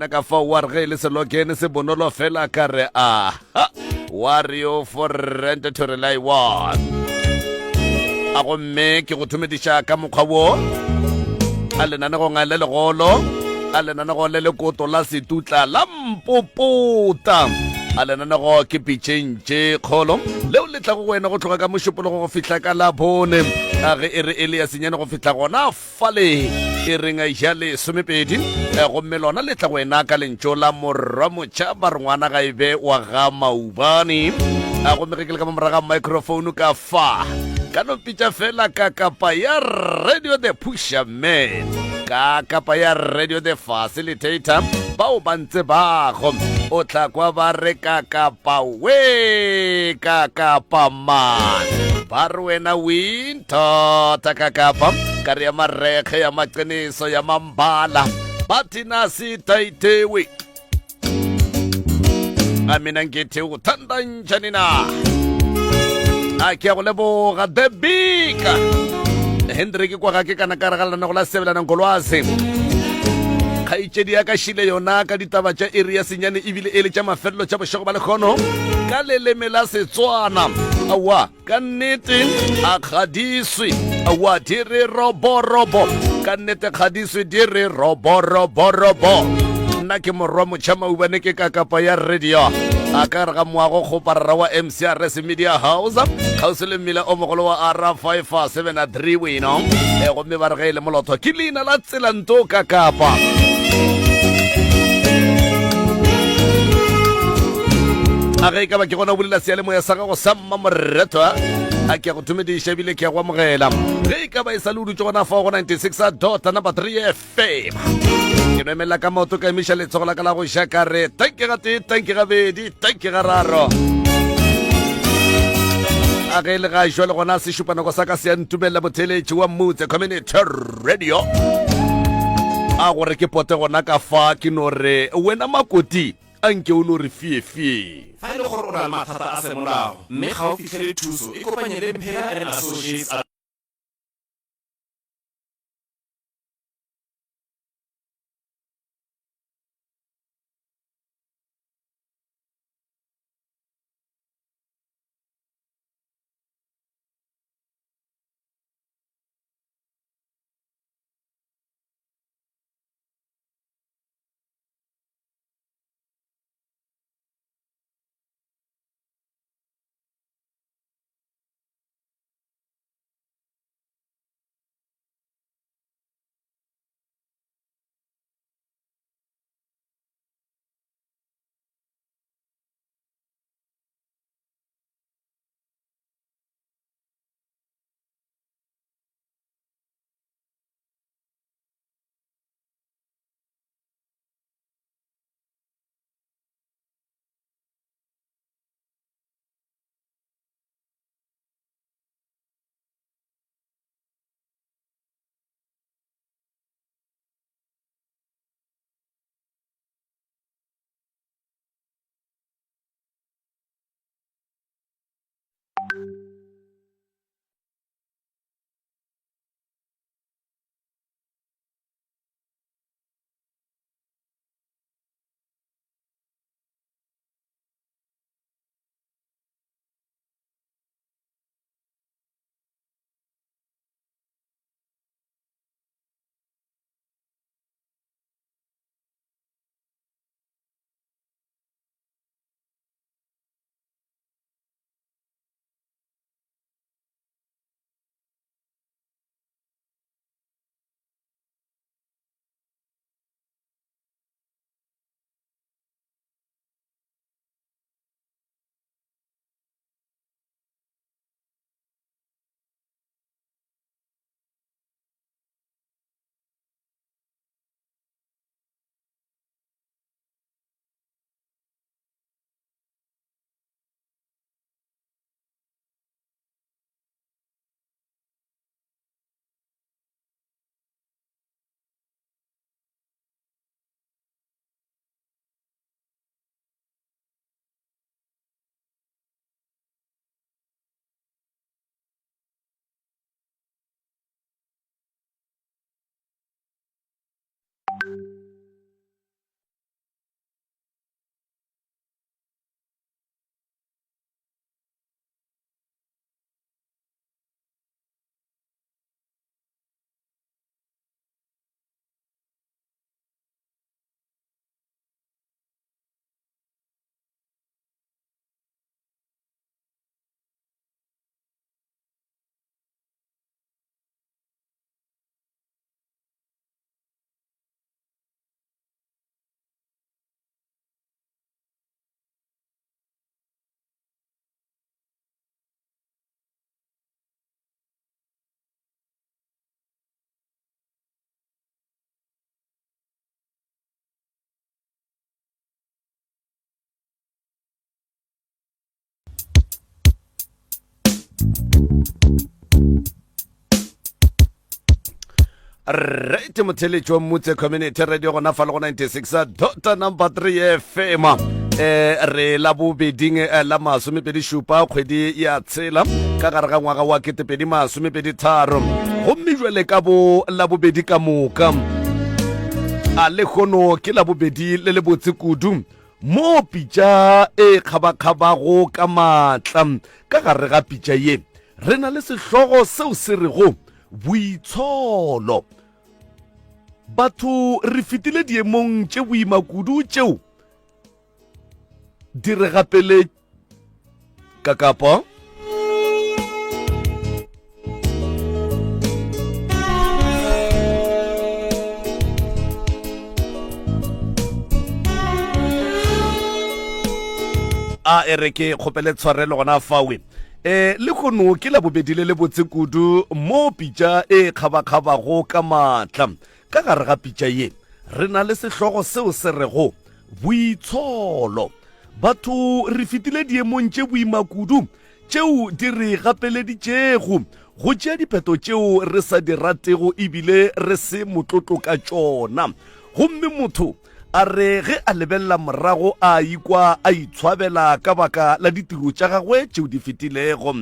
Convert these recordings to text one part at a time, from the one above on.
Wena ka fao wa re ge e le selokene se bonolo fela ka re aha wa re yo for rent to rely one. A gomme ke go thomediša ka mokgwa wo a lenanegong a le legolo a lenanego le lekoto la setutla la mpopota a lenanego ke pitšeng tše kgolo leo le tlago go wena go tloga ka mošupologo go fihla ka labone a ge e re e le ya senyane go fihla gona fale e reng ja lesomepedi eh, gomme lona le tla go ena ka lentšo la morwa motšha ba re ngwana ga e be wa ga maubane a gomme ge ke le ka mo moraga microphone ka fa ka no pitša fela ka kapa ya radio the pusher man ka kapa ya radio the facilitator bao ba ntse bago o tla kwa ba re ka kapa we ka kapa man ba re wena win thata ka kapa ka re ya marekge ya maqiniso ya mambala bathi nasi itaitewe a mina ngithi uthanda njani na a ke ya go leboga the big hendrik kwa ga ke kana ka re ga lenanego la sebelana ngolwazi kgaetšedi ya ka šile yona ka ditaba tša iri ya senyane ebile e le tša mafelelo tša bošego ba lekgono ka leleme la setswana aowa Ka nnete a kgadiswe wa di re roborobo ka nnete kgadiswe di re roboroborobo nna ke morwa motšha maubane ke ka kapa ya radio a ka re ga moago kgoparara wa mcrs media house kgauswi le mmila o mogolo wa r 573 weno e gomme ba re ge e le molotho ke leina la tselanto ka kapa a ge e ka ba ke gona o bolela seyalemoya sa gago sa mmamoretwa a ke a go thomediša ebile ke a go amogela ge e ka ba e sa le o dutse gona fao go 96 dot number 3 fm ke no emelela ka maoto ka emiša letsogo la ka la go ja ka re tanke ga tee tanke gabedi tanke ga raro a ge e le ga jwa le gona sešupanako sa ka se ya ntumelela motheeletši wa motse community radio a gore ke pote gona ka fa ke no re wena makoti Anke o no re fie-fie. Fa e le gore o na le mathata a semolao mme ga o fihlele thuso, ikopanye le Mphela and Associates. Right motheletši wa Mmutse Community Radio gona fa le go 96 dot number 3 FM eh re la bobeding eh, la masomepedi šupa kgwedi ya tshela ka gare ga ngwaga wa ketepedi masomepedi tharo gomme jwale ka bo la bobedi ka moka a lehono ke la bobedi le le botse kudu mo pitša e kgabakgabago ka maatla ka gare ga pitša ye re na le sehlogo seo se rego Boitsholo. Batho re fetile diemong tše boima kudu tšeo di re gapele ka kapa. A e re ke kgopele tshwarelo gona fawe. E, lehono ke Labobedi le lebotse kudu mo pitša e kgabakgabago ka maatla. Ka gare ga pitša ye re na le sehlogo seo se rego Boitsholo. Batho re fetile diemong tše boima kudu tšeo di re gapeleditšego go tšea diphetho tšeo re sa di ratego ebile re se motlotlo ka tšona. Gomme motho A re ge a lebelela morago a ikwa a itshwabela ka baka la ditiro tša gagwe tšeo di fetilego.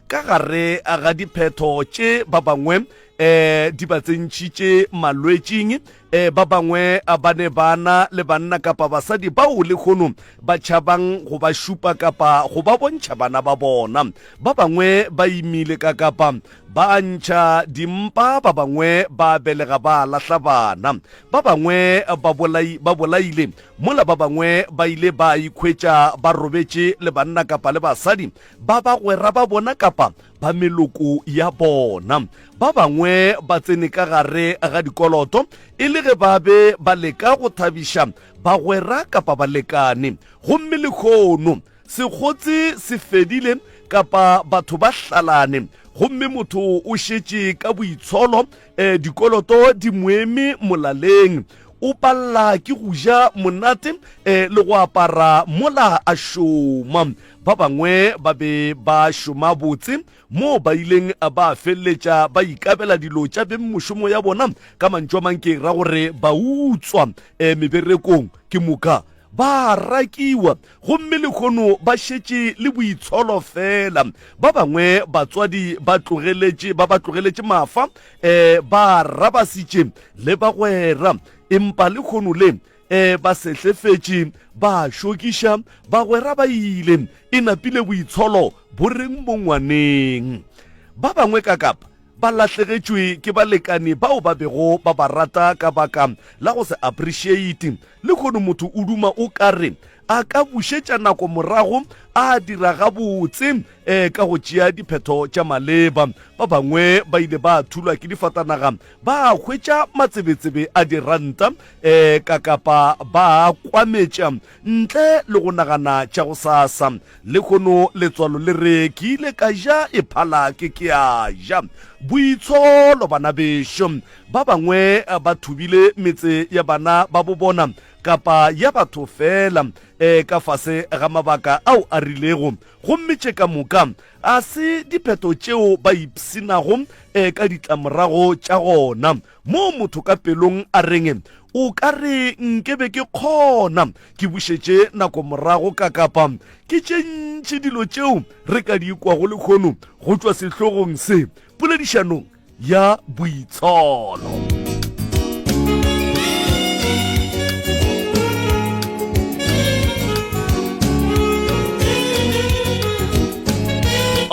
Ka gare ga diphetho tše ba bangwe um di ba tsentšhitše malwetšing, um ba bangwe ba ne ba na le banna kapa basadi bao lehono ba tšhabang go ba šupa kapa go ba bontšha bana ba bona. Ba bangwe ba imile ka kapa Ba ntšha dimpa, ba bangwe ba belega ba lahla bana. Ba bangwe ba bolai, ba bolaile, mola ba bangwe ba ile ba ikhwetša ba robetše le banna kapa le basadi ba bagwera ba bona kapa ba meloko ya bona. Ba bangwe ba tsene ka gare ga dikoloto e le ge ba be ba leka go thabiša bagwera kapa balekane. Gomme lehono Sekgotse se fedile kapa batho ba hlalane gomme motho o šetše ka boitsholo, eh, dikoloto di moeme molaleng. O palela ke go ja monate eh, le go apara mola a šoma. Ba bangwe ba be ba šoma botse moo ba ileng ba feleletša ba ikabela dilo tša beng mošomo ya bona. Ka mantšu a mang ke ra gore ba utswa eh, meberekong ke moka ba rakiwa gomme lehono ba šetše le boitsholo fela. Ba bangwe batswadi ba tlogeletše ba ba tlogeletše mafa um ba rabasitše le bagwera, empa lehono le um ba sehlefetše ba šokiša bagwera ba ile e napile boitsholo bo reng mo ngwaneng. Ba bangwe ka kapa ba lahlegetšwe ke balekane bao ba bego ba ba rata ka baka la go se appreciate. Lehono motho o duma o ka re a ka bušetša nako morago a dira gabotse um ka go tšea diphetho tša maleba. Ba bangwe ba ile ba thulwa ke difatanaga ba hwetša matsebetsebe a diranta um ka kapa ba kwametša ntle le go nagana tša go sasa. Lehono letswalo le re ke ile ka ja e phala ke ke a ja. Boitsholo bana bešo. Ba bangwe ba thubile metse ya bana ba bo bona kapa ya batho fela e ka fase ga mabaka ao a rilego. Gomme tše ka moka a se diphetho tšeo ba ipshinago e ka ditlamorago tša gona. Moo motho ka pelong a reng, O ka re nke be ke kgona ke bušetše nako morago ka kapa ke tše ntši dilo tšeo re ka di kwago lehono go tšwa sehlogong se poledišanong ya boitsholo.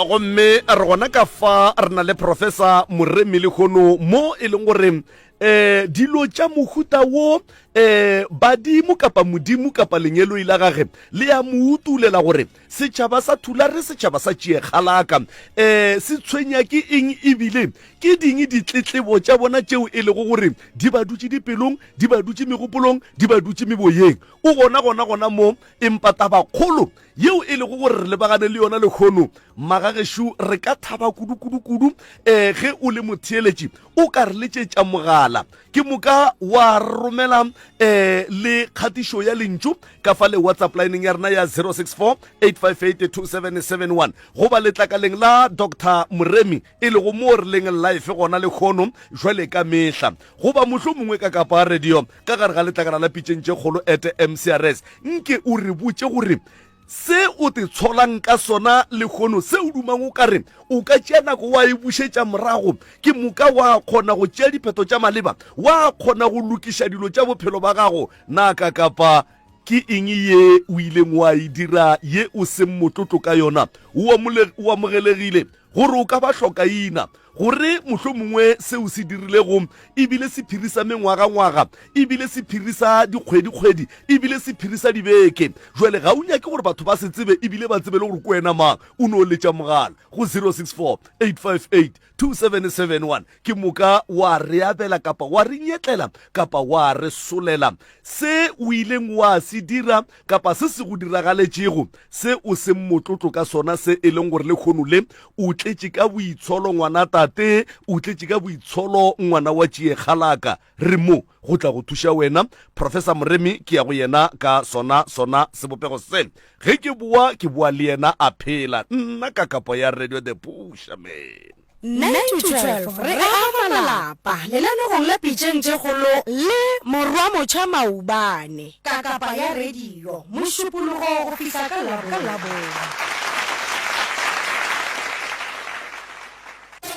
Gomme re gona ka fa re na le Professor Moremi lehono mo e leng gore eh dilo tša mohuta wo eh badimo kapa modimo kapa lengeloi la gage le ya mo utulela gore setšhaba sa Thulare setšhaba sa Tšiekgalaka eh se tshwenya ke eng ebile ke ding ditletlebo tša bona tšeo e lego gore di ba dutše dipelong di ba dutše megopolong di ba dutše meboyeng o gona gona gona mo empa tabakgolo yeo e lego gore re lebagane le yona lehono magagešo re ka thaba kudu-kudu-kudu um ge o le motheeletši o ka re letšetša mogala. mogala ke moka wa romela um le kgatišo ya lentšu ka fa le whatsapp lineng ya rena ya 064 858 2771 goba letlakaleng la dr moremi e lego moo re leng live gona lekgono jwale ka mehla goba mohlo mongwe ka kapa radio ka gare ga letlakala la pitšeng tše kgolo at mcrs nke o re botše gore Se o te tsholang ka sona lehono, se o dumang o ka re o ka tšea nako wa e bušetša morago, ke moka wa kgona go tšea diphetho tša maleba, wa kgona go lokiša dilo tša bophelo ba gago. Na ka kapa ke eng ye o ileng wa e dira ye o seng motlotlo ka yona? O amogelegile gore o ka ba hlokaina, gore mohlomongwe se o se dirilego e bile sephiri sa mengwagangwaga, e bile sephiri sa dikgwedikgwedi, e bile sephiri sa dibeke. Jwale ga o nyake gore batho ba se tsebe e bile ba tsebe le gore ke wena mang. O no letša mogala go 064 858 2771 ke moka wa re abela kapa wa re nyetlela kapa wa re solela se o ileng wa se dira kapa se se go diragaletšego, se o seng motlotlo ka sona, se e leng gore lehono le o tletše ka boitsholo ngwana tate, o tletše ka boitsholo ngwana wa tšiekgalaka. Re mo go tla go thuša wena. Professor Moremi ke ya go yena ka sona sona sebopego se. Ge ke boa, ke boa le yena a phela. Nna ka kapo ya Radio The Pusherman. 9 to 12 re aga malapa lenanegong la Pitšeng tše Kgolo le Morwa Motšha Maubane. Ka kapa ya radio, Mošupologo go fihla ka Labone.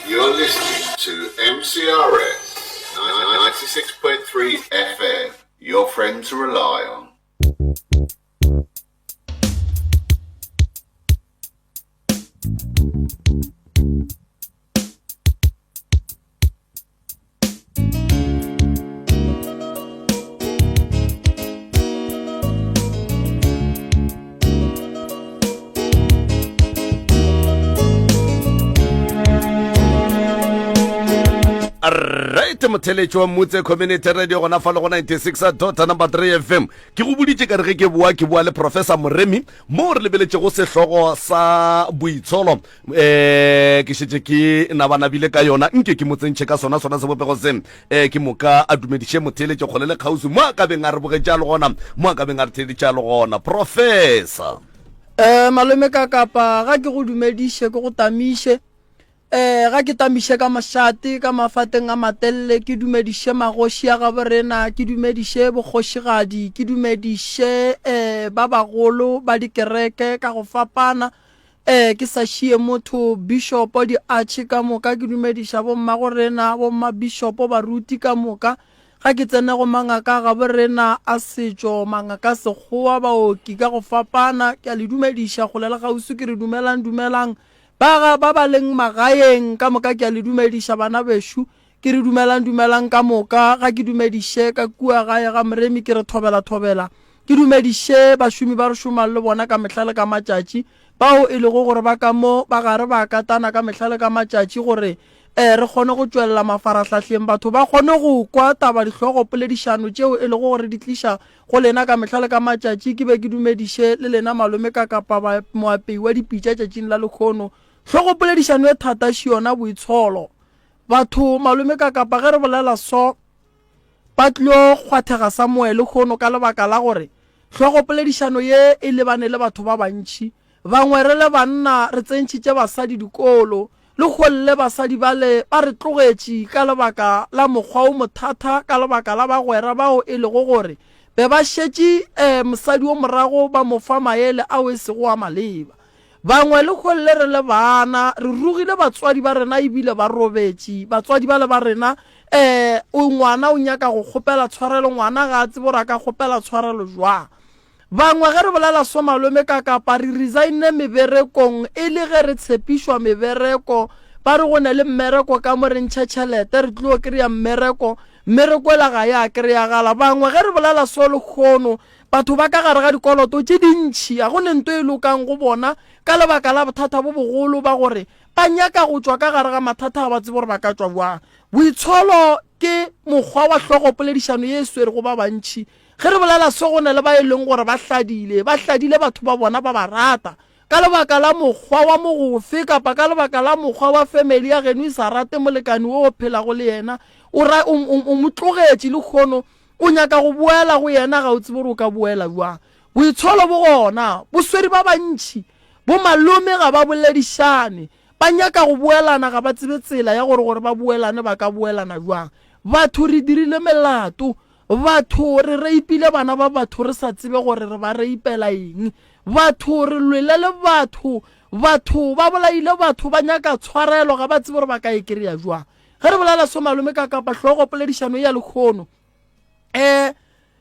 You're listening to MCRS 96.3 FM, your friend to rely on. Right motheletši wa Mmutse Community Radio gona fa le go 96 dot number 3 FM ke go boditše ka re ge ke boa ke boa le Professor Moremi Mo re lebeletšego sehlogo sa boitsholo, um ke šetše ke nabanabile ka yona, nke ke mo tsentšhe ka sona sona sebopego se. Um ke moka a dumediše motheeletše kgole le kgauswi mo a ka beng a re bogetše a le gona, mo a ka beng a re theeditše a le gona. Professor. Um malome ka kapa ga ke go dumediše ke go tamiše. Ee, ga ke tamiše ka mošate, ka mafateng a matelele, ke dumediše magoši a gaborena, ke dumediše bokgošigadi, ke dumediše um ba bagolo ba dikereke ka go fapana, um ke sa šie motho, bishopo, diatšhe ka moka, ke dumediša bommagorena, bommabišopo, baruti ka moka. Ga ke tsene go mangaka a gaborena a setšo, mangaka a sekgowa, baoki ka go fapana, ke a le dumediša kgole le kgauswi, ke re dumelang, dumelang. Ba ga ba ba leng magaeng ka moka ke a le dumediša bana bešo, ke re dumelang dumelang ka moka, ga ke dumediše ka kua gae ga Moremi ke re thobela thobela, ke dumediše bašomi ba re šomang le bona ka mehla le ka matšatši, bao e lego gore ba ka mo ba gare ba katana ka mehla le ka matšatši gore eh re kgone go tšwelela mafarahlahleng batho ba kgone go kwa taba dihlogo poledišano tšeo e lego gore di tliša Go lena ka mehla le ka matšatši ke be ke dumediše le lena malome ka kapa ba moapei wa dipitša tšatšing la lekhono. Hlogopoledišano e thata še yona boitsholo. Batho malome ka kapa ge re bolela so ba tlio kgwathega sa moe lekhono ka lebaka la gore hlogopoledišano ye e lebane le batho ba bantši. Bangwe re le banna re tsentšhitše basadi dikolo, Lehono le basadi bale ba re tlogetše ka lebaka la mokgwa wo mothata, ka lebaka la bagwera bao e lego gore be ba šetše mosadi wo morago ba mo fa maele ao e sego a maleba. Bangwe lehono le re le bana re rugile batswadi ba rena ebile ba robetše, batswadi bale ba rena um ngwana o nyaka go kgopela tshwarelo, ngwana ga a tsebe gore a ka kgopela tshwarelo jwang. Bangwe ge re bolela so malome ka kapa re resigne meberekong e le ge re tshepišwa mebereko ba re go ne le mmereko ka mo re ntšhe tšhelete re tlo kry-a mmereko mmereko ela ga ya kry-agala bangwe ge re bolela so lekgono batho ba ka gare ga dikoloto tše dintšhi ga go ne nto e lokang go bona ka lebaka la bothata bo bogolo ba gore ba nyaka go tšwa ka gare ga mathata ga ba tsebe gore ba ka tšwa bjang boitsholo ke mokgwa wa hlogopoledišano ye e swerego ba bantšhi Ge re bolela se go na le ba e leng gore ba hladile, ba hladile batho ba bona ba ba rata. Ka lebaka la mokgwa wa mogofe kapa ka lebaka la mokgwa wa family ya geno e sa rate molekane wo o phelago le yena, o ra, o, o, o mo tlogetše lehono, o nyaka go boela go yena, ga o tsebe gore o ka boela bjang. Boitsholo bo gona, bo swere ba bantši. Bomalome ga ba boledišane, ba nyaka go boelana, ga ba tsebe tsela ya gore gore ba boelane ba ka boelana bjang. Batho re dirile melato, batho re reipile bana ba batho re sa tsebe gore re ba reipela eng. Batho re lwele le batho, batho ba bolaile batho ba nyaka tshwarelo ga ba tsebe gore ba ka e kry-a bjang. Ge re bolela so malome ka kapa hlogo poledišano ya lekgono um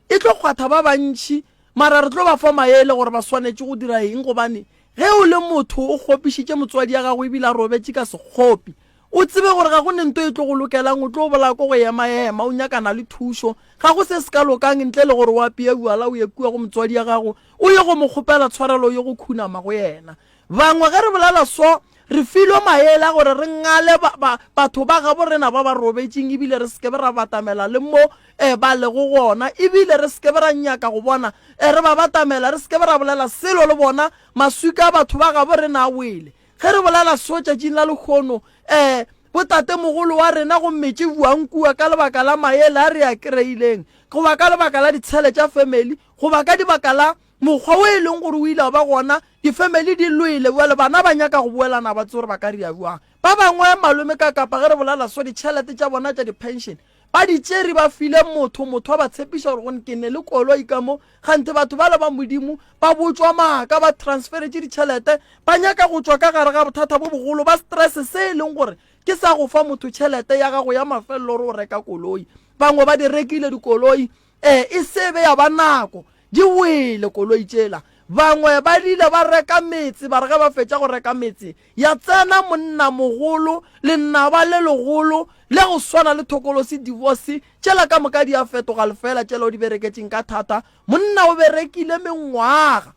e tlo kgwatha ba bantši mara re tlo ba fa maele gore ba swanetše go dira eng gobane ge o le motho o kgopišitše motswadi ya gago ebile a robetše ka sekgopi o tsebe gore ga go ne nto e tlo go lokelang o tlo bolaya ko go emaema o nyakana le thušo ga go se se ka lokang ntle le gore o apeye bjala o ye kua go motswadi ya gago o ye go mo kgopela tshwarelo o ye go khunama go yena Bangwe ge re bolela so, re filwe maele a gore re ngale ba, ba, batho ba gabo rena ba ba robetšeng ebile re se ke be ra batamela le mo eh, ba lego gona, ebile re se ke be ra nyaka go bona eh, re ba batamela, re se ke be ra bolela selo le bona, maswika a batho ba gabo rena a wele. Ge re bolela so tšatšing la lehono, eh, botatemogolo wa rena gomme tše buang kua ka lebaka la maele a re a kreileng, goba ka lebaka la ditshele tša family, goba ka dibaka la Mokgwa wo e leng gore o ile wa ba gona, difemeli di lwele, bjale bana ba nyaka go boelana ba tsebe gore ba ka ria bjang. Ba bangwe malome ka kapa ge re bolela so ditšhelete tša bona tša di-pension ba di tšere ba file motho, motho a ba tshepiša gore gone ke ne le koloi ka mo, kganthe batho bale ba Modimo ba botšwa maaka, ba transferetše ditšhelete, ba nyaka go tšwa ka gare ga bothata bo bogolo ba stress se e leng gore ke sa go fa motho tšhelete ya gago ya mafelelo gore o reka koloi. Bangwe ba di rekile dikoloi, Ee, e se be ya ba nako di wele koloi tšela. Bangwe ba ile ba reka metse, ba re ge ba fetša go reka metse, ya tsena monnamogolo, lenaba le legolo, le go swana le thokolosi, divorce, tšela ka moka di a fetoga lefeela tšela o di bereketšeng ka thata. Monna o berekile mengwaga.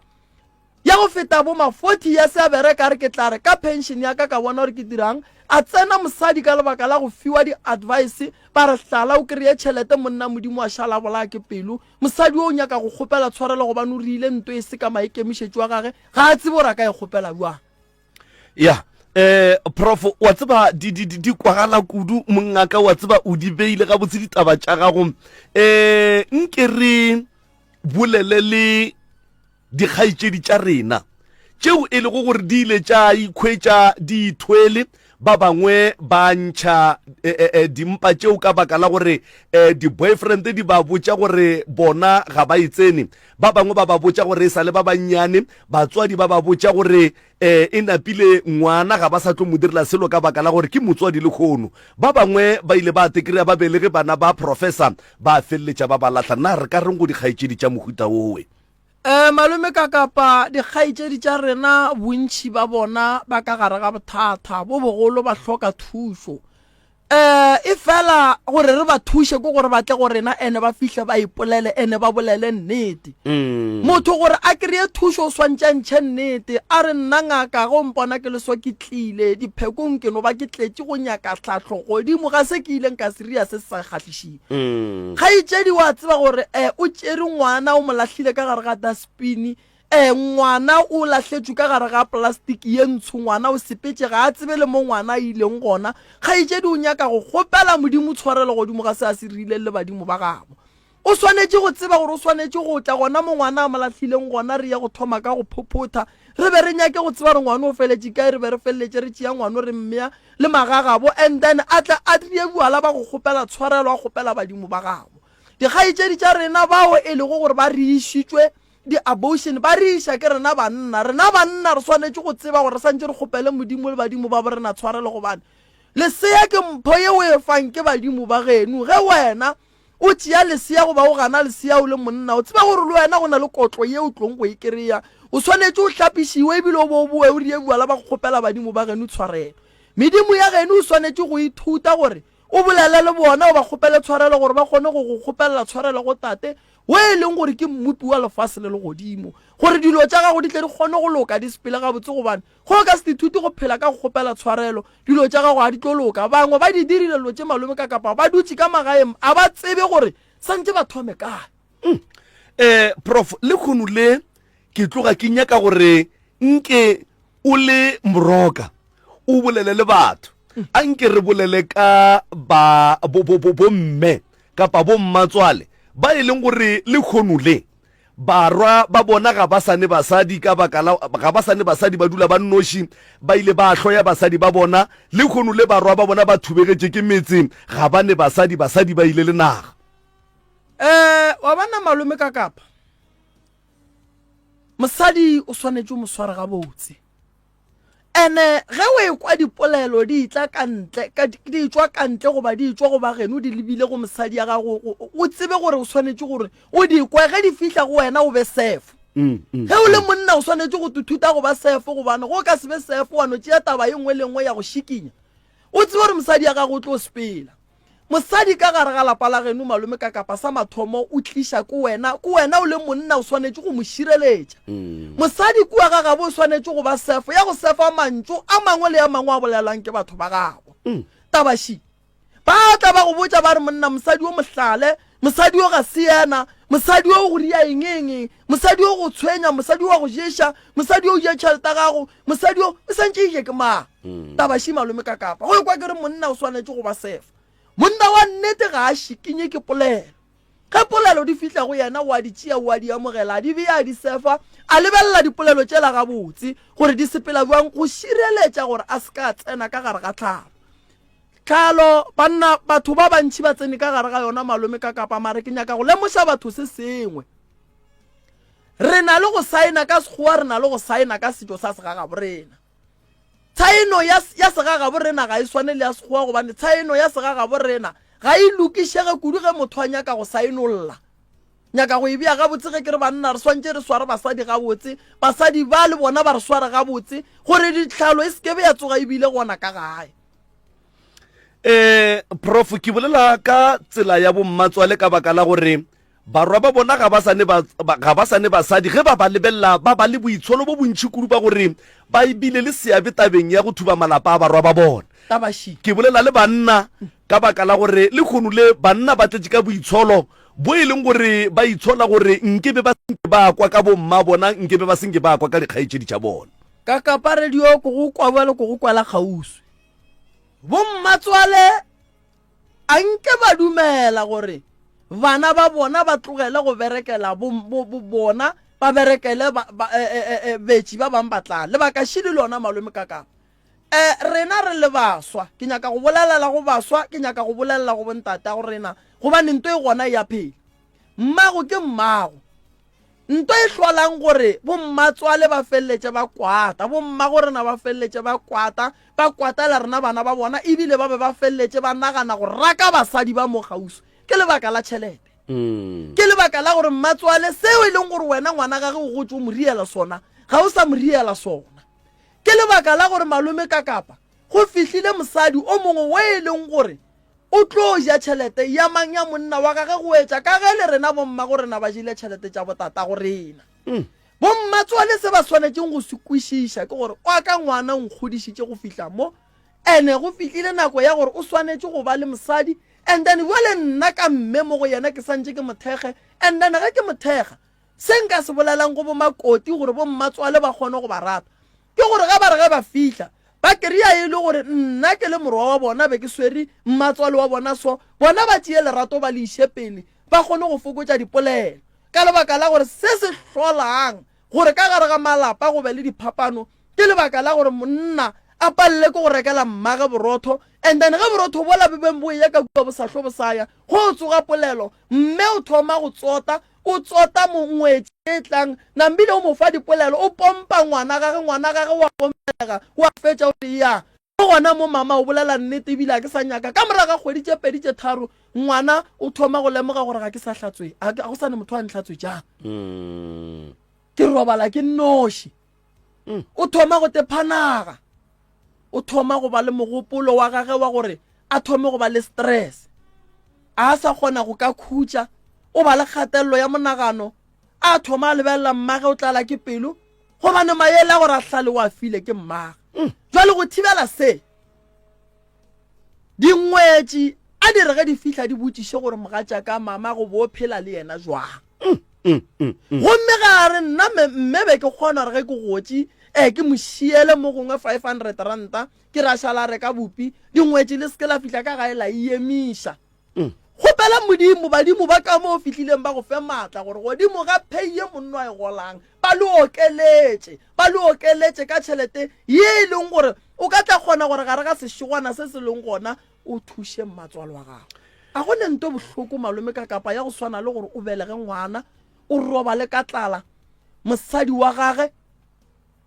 Ya go feta bo ma 40 years a bereka a re ke tla re ka pension ya ka ka bona gore ke dirang. A tsena mosadi ka lebaka la go fiwa di advice ba re hlala o kreye tšhelete monna Modimo a šala a bolaya ke pelo. Mosadi o o nyaka go kgopela tshwarelo gobane o rile nto e se ka maikemišetšo a gage ga a tsebe gore a ka e kgopela bjang. Ya eh prof wa tseba di di di kwagala kudu mongaka wa tseba o di beile gabotse ditaba tša gago eh nke re bolele le Dikgaetšedi tša rena tšeo e lego gore di ile tša ikhwetša di ithwele, ba bangwe ba ntšha e, e, e, dimpa tšeo ka baka la gore e, di-boyfriend di ba botša gore bona ga ba e tsene. Ba bangwe ba ba botša gore e sa le ba bannyane, batswadi ba ba botša gore e, e napile ngwana ga ba sa tlo mo direla selo ka baka la gore ke motswadi lehono. Ba bangwe ba ile ba tekrea ba belege bana ba professor ba feleletša ba ba lahla. Na re ka reng go dikgaetšedi tša mohuta wowe? Ee, malome ka kapa dikgaetšedi tša rena bontši ba bona ba ka gare ga bothata bo bogolo ba hloka thušo. Um efela gore re ba thuše ke gore ba tle go rena ene ba fihle ba ipolele ene ba bolele nnete. Mm. Motho gore a kry-e thušo o swantše a ntšhe nnete a re nna ngaka ge o mpona ke le so ke tlile diphekong ke no ba ke tletše go nyaka tlhahlo godimo ga se ke ileng ka se ria se se sa kgahlišeng. Mm. Kgaetšedi wa tseba gore eh, o tšere ngwana o mo lahlile ka gare ga dustbin eh, ngwana o lahletšwe ka gare ga plastic ye ntsho ngwana o sepetše ga a tsebe le mo ngwana a ileng gona kgaetšedi o nyaka go kgopela modimo tshwarelo godimo ga se a se rileng le badimo ba gabo o swanetše go tseba gore o swanetše go tla gona mo ngwana a mo lahlileng gona re ye go thoma ka go phophotha re be re nyake go tseba gore ngwana o feletše kae re be re feleletše re tšea ngwano re mmea le magagabo and then a tle a tlie bjala ba go kgopela tshwarelo a kgopela badimo ba gabo. Dikgaetšedi tša rena bao e lego gore ba re išitšwe di-abortion ba re iša ke rena banna. Rena banna re swanetše go tseba gore re santše re kgopele Modimo le badimo ba bo rena tshwarelo gobane lesea ke mpho ye o e fang ke badimo ba geno. Ge wena o tšea lesea goba o gana lesea o le monna, o tseba gore le wena go na le kotlo ye o tlong go e kry-a. O swanetše o hlapišiwe ebile o bo o boe o rie bjala ba go kgopela badimo ba geno tshwarelo. Medimo ya geno o swanetše go ithuta gore o bolele le bona o ba kgopele tshwarelo gore ba kgone go go kgopelela tshwarelo go Tate wo e leng gore ke Mmopi wa lefase le legodimo, gore dilo tša gago di tle di kgone go loka di sepele gabotse gobane Ge o ka se ithute go phela ka go kgopela tshwarelo, dilo tša gago ga di tlo loka. Bangwe ba di dirile dilo tše malome ka kapa ba dutše ka magaeng a ba tsebe gore santše ba thome kae. Mm. Eh, prof, lekgono le ke tloga ke nyaka gore Nke o le moroka o bolele le batho. A nke re bolele ka ba bo bo bo bomme kapa bommatswale ba e leng gore lehono le barwa ba bona ga ba sa ne basadi ka baka la ga ba sa ne basadi ba dula ba nnoši ba ile ba hloya basadi ba bona lehono le barwa ba bona ba thubegetše ke metse ga ba ne basadi basadi ba ile le naga. Eh wa bona malome ka kapa Mosadi o swanetše o mo sware gabotse. Ene ge o ekwa dipolelo di tla ka ntle, ka di tšwa ka ntle goba di tšwa go ba geno di lebile go mosadi ya gago, o tsebe gore o swanetše gore o di kwe ge di fihla go wena o be sefo. Ge o le monna o swanetše go tuthuta go ba sefo gobane go ka se be sefo wa no tšea taba ye nngwe le nngwe ya go šikinya. O tsebe gore mosadi ya gago o tlo sepela. Mosadi ka gare ga lapa la geno malome ka kapa sa mathomo o tliša ko wena, ko wena o le monna o swanetše go mo šireletša. Mosadi kua ga gabo o swanetše go ba sefo ya go sefa mantšu a mangwe le a mangwe a bolelwang ke batho ba gabo. Taba še, ba tla ba go botša ba re monna mosadi o mohlale, mosadi o ga se yena, mosadi o go ria eng eng eng, mosadi o go tshwenya, mosadi o wa go ješa, mosadi o ja tšhelete ya gago, mosadi yo o santše e je ke mang mm. taba še malome ka kapa go ekwa ke re monna o swanetše go ba sefa monna wa nnete ga a šikinye ke polelo ge polelo di fihla go yena o a di tšea o a di amogela a di beya a di sefa a lebelela dipolelo tšela gabotse gore di sepela bjang go šireletša gore a se ka tsena ka gare ga tlhalo tlhalo banna batho ba bantšhi ba tsene ka gare ga yona malome ka kapa mare ke nyaka go lemoša batho se sengwe Re na le go saena ka Sekgowa, re na le go saena ka setšo sa segagaborena. Tshaeno ya, ya segagaborena ga e swane le ya Sekgowa gobane tshaeno ya segagaborena ga e lokišege kudu ge motho a nyaka go saenolla. Nyaka go e bea gabotse ge ke re banna re swantše re sware basadi gabotse, basadi ba le bona ba re sware gabotse gore ditlhalo e se ke be ya tsoga e bile gona ka gae. Eh, Prof, ke bolela ka tsela ya bommatswale ka baka la gore Barwa ba bona ga ba sa ne ba, ga ba sa ne basadi. Ge ba ba lebelela, ba ba le boitsholo bo bontši kudu ba gore ba bile le seabe tabeng ya go thuba malapa a barwa ba bona. Taba še. Ke bolela le banna ka baka la gore lehono le banna ba tletše ka boitsholo bo e leng gore ba itshola gore nke be ba se nke ba kwa ka bomma bona, nke be ba se nke ba kwa ka dikgaetšedi tša bona. Ka kapa radio ko go kwa bjalo ko go kwela kgauswi. Bommatswale A nke ba dumela gore bana ba bona ba tlogele go berekela bo, bo, bo bona, ba berekele ba, ba, e, e, e, e, betši ba bang ba tla. Lebaka šidi lona malome kakapa. E, rena re le baswa, ke nyaka go bolelela go baswa, ke nyaka go bolelela go bontatago rena, gobane nto e gona e a phela. Mmago ke mmago. Nto e hlolang gore bommatswale ba feleletše ba kwata, bommagorena ba feleletše ba kwata, ba kwatela rena bana ba bona, ebile ba be ba feleletše ba nagana go raka basadi ba mo kgauswi, ke lebaka la tšhelete. Ke lebaka la gore mmatswale seo e leng gore wena ngwana gage o gotše o mo riela sona, ga o sa mo riela sona. Ke lebaka la gore malome ka kapa go fihlile mosadi o mongwe wo e leng gore O tlo ja tšhelete ya mang ya monna wa gage go etša ka ge le rena bommago rena ba jele tšhelete tša botatago rena. Bommatswale se ba swanetšeng go se kwešiša ke gore wa ka ngwana o nkgodišitše go fihla mo ene go fihlile nako ya gore o swanetše go ba le mosadi and then bjale nna ka mme mo go yena ke santše ke mo thekge and then ge ke mo thekga Se nka se bolelang go bomakoti gore bommatswale ba kgone go ba rata ke gore ge ba re ge ba fihla ba kry-a e le gore nna ke le morwa wa bona be ke swere mmatswale wa bona so bona ba tšee lerato ba le iše pele ba kgone go fokotša dipolelo ka lebaka la gore se se hlolang gore ka gare ga malapa go be le diphapano ke lebaka la gore monna a palele ke go rekela mmage borotho and then ge borotho bola bo beng bo eya ka kua bo sa hlo bo sa ya go tsoga polelo mme o thoma go tsota O tsota mongwetši e tlang, nambile o mo fa dipolelo, o pompa ngwana gage, ngwana gage wa pompelega, wa fetša o re ya. Mo gona mo mama o bolela nnete ebile ga ke sa nyaka. Ka morago ga kgwedi tše pedi tše tharo, ngwana o thoma go lemoga gore ga ke sa hlatswe, ga go sa ne motho a ntlhatswetšang. Ke robala ke nnoši. O thoma go tephanaga. O thoma go ba le mogopolo wa gage wa gore a thome go ba le stress. A sa kgona go ka khutša, o ba le kgatelelo ya monagano, a thoma a lebelela mmage o tlala ke pelo gobane maele a gore a hlale o a file ke mmage. Jwale go thibela se, dingwetši a di re ge di fihla di botšiše gore mogatšaka mama go bo phela le yena jwang. Gomme ga a re nna mme be ke kgona gore ge ke gotše. um ke mo šiele mo gongwe 500 ranta ke ra šala reka bupi dingwetši le seke la fihla ka gae la e emiša mm. Kgopela Modimo, badimo ba ka mo o fihlileng ba go fe maatla gore godimo ga pay ye monno a e golang, ba le okeletše, ba le okeletše ka tšhelete ye e leng gore o ka tla kgona gore gare ga sešegwana se se leng gona o thuše mmatswalo wa gago. A go ne nto bohloko malome ka kapa ya go swana le gore o belege ngwana, o robale ka tlala, mosadi wa gage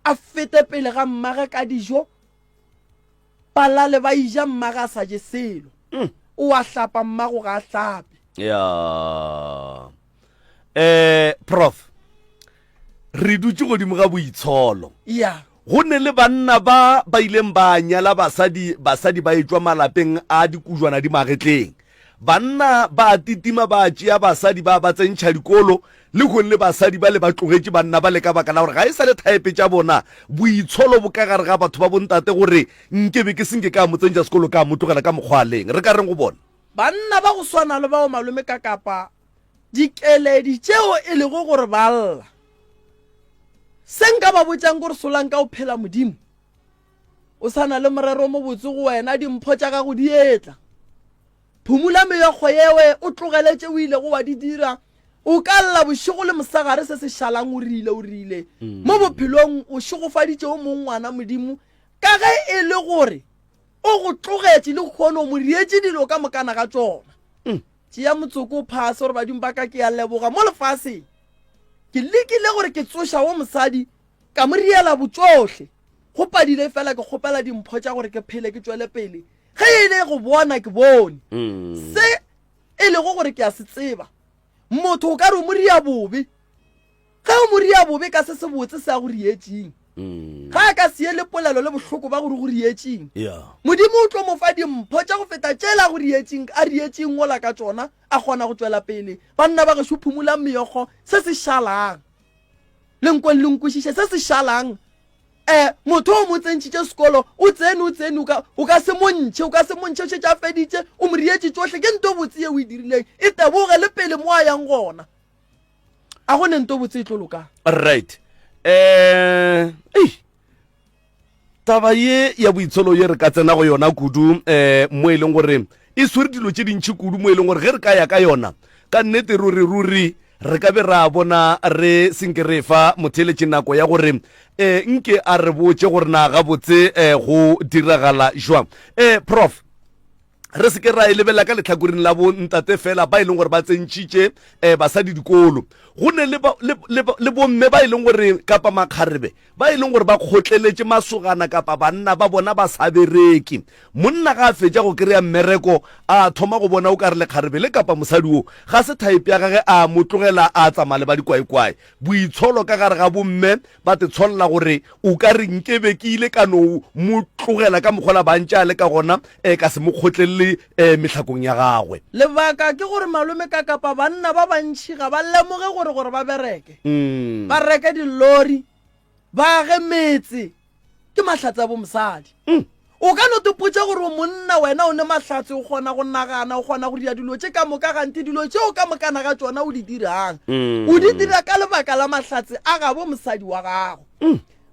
a fete pele ga mmage ka dijo, Ba lale ba ija mmage a sa je selo. Mm. O a hlapa mmago ga a hlape. Ya. Eh prof. Re dutše godimo ga boitsholo. Ya. Go ne le banna ba ba ileng ba nyala basadi basadi ba etšwa malapeng a dikujwana di magetleng. Banna ba a titima ba tšea basadi ba ba tsentšha dikolo, lehono le basadi bale ba tlogetše banna bale ka baka la gore ga e sa le thaepe tša bona, boitsholo bo ka gare ga batho ba bontate gore nke be ke se nke ka mo tsentša sekolo ka mo tlogela ka mokgwa a leng. Re ka reng go bona? Banna ba go swana le bao malome ka kapa dikeledi tšeo e lego gore ba lla. Se nka ba botšang ke gore solanka o phela Modimo O sa na le morero o mobotse go wena, dimpho tša gago di etla. Phumula meokgo yewe, o tlogele tše o ilego wa di dira. O ka lla bošego le mosegare se se šalang o rile, o rile. Mo bophelong o šegofaditše o mong ngwana Modimo, ka ge e le gore o go tlogetše lehono o mo dietše dilo ka mokana ga tšona. Tšea motsoko o phase gore badimo ba ka ke a leboga mo lefaseng. Ke lekile gore ke tsoša wo mosadi Ka mo riela botšohle. Go padile fela ke kgopela dimpho tša gore ke phele ke tšwele pele. Ge e le go bona ke bone. Se e lego gore ke a se tseba. Motho o ka re o mo ria bobe. Ge o mo ria bobe ka se sebotse se a go rietšeng. Ga a ka se ye le polelo le bohloko ba gore go rietšeng. Modimo o tlo mo fa dimpho tša go feta tšela a go rietšeng a rietšeng wola ka tšona a kgona go tšwela pele. Banna ba gešo phumolang meokgo se se šalang. Le nkweng le nkwešiše se se šalang. Eh, motho o mo tsentšitše sekolo, o tsene, o tsene, o ka, o ka se mo ntšhe, o ka se mo ntšhe, o šetše a feditše, o mo rietše tšohle, ke nto botse ye o e dirileng, e teboge le pele mo a yang gona. A go ne nto botse e tlo lokang. Right. Eh, ei. Taba ye ya boitsholo ye re ka tsena go yona kudu um mo e leng gore e swere dilo tše dintši kudu mo e leng gore ge re ka ya ka yona ka nnete ruri ruri re ka be ra bona re senke re fa motheeletši nako ya gore um nke a re botše gore na gabotse um go diragala jwang. Um Prof. Re se ke ra e lebelela ka lehlakoreng la bo ntate fela ba e leng gore ba tsentšhitše um basadi dikolo. Go ne le, le, le, le bomme ba e leng gore kapa makgarebe ba e leng gore ba kgotleletše masogana kapa banna ba bona ba sa bereke. Monna ga a fetša go kry-a mmereko a thoma go bona o ka re lekgarebe le kapa mosadi wo ga se type ya gage a mo tlogela a tsamaya le ba dikwaekwae. Boitsholo ka gare ga bomme Ba te tsholla gore o ka re nkebe ke ile ka no mo tlogela ka mokgwa la ba ntše a le ka gona, eh, ka se mo kgotlelele eh, mehlakong ya gagwe. Lebaka ke gore malome ka kapa banna ba bantši ga ba lemoge gore gore ba bereke, ba reke dilori, ba age metse, ke mahlatse a bomosadi. O ka no tepotša gore o monna wena o ne mahlatse, o kgona go nagana, o kgona go dira dilo tše ka moka, ganthe dilo tšeo ka mokana ga tšona o di dirang, o di dira ka lebaka la mahlatse a gabo mosadi wa gago.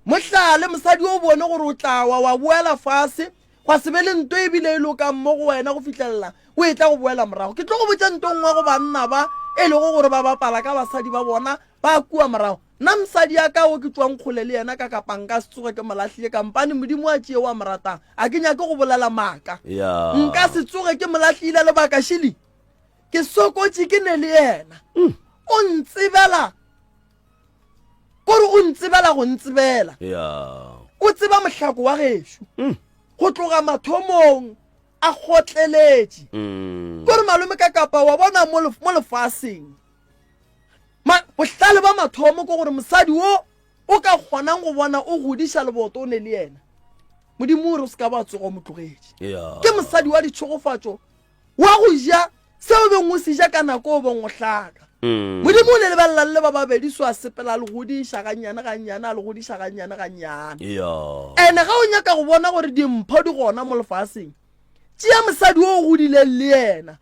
Mohlale, mosadi o bone gore o tla wa, wa boela fase, gwa se be le nto e bile e lokang mo go wena go fihlelela o etla go boela morago. Ke tlo go botša nto nngwe go banna ba e lego gore ba bapala ka basadi ba bona ba kua morago. Nna mosadi ya ka wo ke tšwang kgole le yena ka kapa nka se tsoge ke mo lahlile kampane Modimo a tšee wa mo ratang. A ke nyake go bolela maaka. Nka se tsoge ke mo lahlile lebaka šili ke sokotše ke ne le yena. O ntsebela kore o ntsebela go ntsebela. O tseba mohlako wa gešo go tloga mathomong a kgotleletše. Kore malome ka kapa wa bona mo lefaseng Ma, bohlale ba mathomo ke gore mosadi wo o ka kgonang go bona o godiša leboto o ne le yena. Modimo o re o se ka ba tsoga o mo tlogetše. Yeah. Ke mosadi wa ditšhegofatšo wa go ja se o beng o se ja ka nako o beng o hlaka. Mm. Modimo o le lebelela le le ba babedi so a sepela a le godiša gannyane gannyane a le godiša gannyane gannyane. Yeah. Ene ga o nyaka go bona gore dimpho di gona mo lefaseng, tšea mosadi o o godileng le yena.